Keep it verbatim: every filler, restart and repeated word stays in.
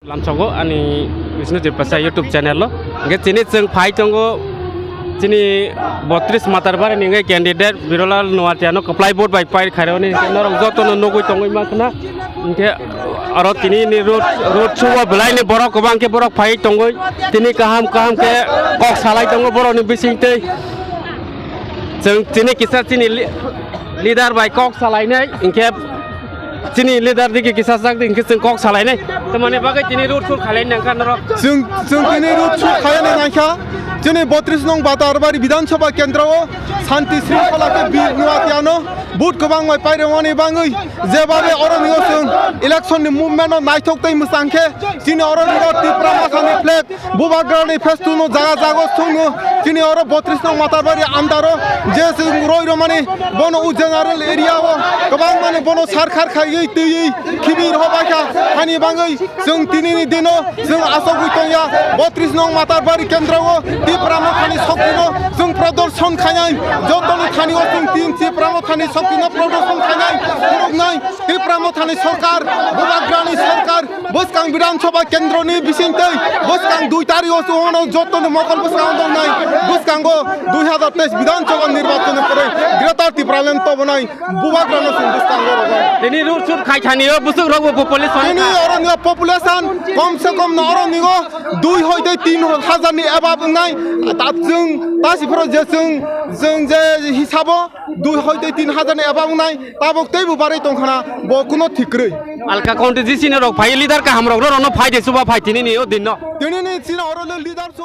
Lamsogo ani Vishnu Tripasa YouTube channel lo. Hingke chini chwng phai tongo chini botris Matarbari ni hingke candidate Birolal Noatia no kwplai vote bai pai khaironi hingke norok joto no nugui tongoi mankha na. Hingke aro tini ni road, road show o belai ni borok kwbang khe borok phai tongoi tini kaham kaham khe kok salai tongo borok ni bising tei. Chwng chini kisa chini li-, leader bai kok salainai, hingke chini leader digi kisa sak di, hingke chwng kok salainai. Tamani bagwi tini road show khalai nangkha norok. Chwng, chwng tini road show khalai nangkha. Chini botris nong Batar Bari Bidhan Sabha Kendra o Santi Sringkhola khe Bir Nuatiano vote kwbang bai pairwmani bagwi jebabe oro nio chwng election ni movement no naithok tei mwchang khe chini oro nio Tipra Mothani flag Bubagrani festono jaga jaga songno chini oro botris nong Matarbari andaro je chwng roi romani bono o general area o kwbang mani bono sarkar khaiwi twiwi khibi rohobaikha hani bangwi chwng tinini dino chwng asogwi tongya botris nong Matarbari kendro o Tipra Mothani soktino chwng prodorshon khainai jotoni thani o chwng tin Tipra Mothani soktino prodorshon khainai phunuknai Tipra Mothani sorkar Bubagrani sorkar Bwskang Bidhan Sabha Kendroni bisingtwi bwskang dui tarikh o chwngno jottoni mokol bwskango tongnai. Bwskango dui hazar teis Bidhan Sabha nirbachonni pore Greater Tipraland tobonai Bubagrano chwng bwskango rogo. Tini road show khai thani o bwswk rok bo population Tini kha. Oro ni population kom se kom no oro ni o dui hoi tei tin hazar ni above wngnai. Ta chwng ta si phoro je chwng chwng je hisabo dui hoi tei tin hazar ni above wngnai. Tabuk tei bo barwi tongkhana bo kuno thik kwrwi. Alka county ji sini rok phai leader kaham rok no rono phai de suba phai tini ni o din no. Tini ni sini oro le leader so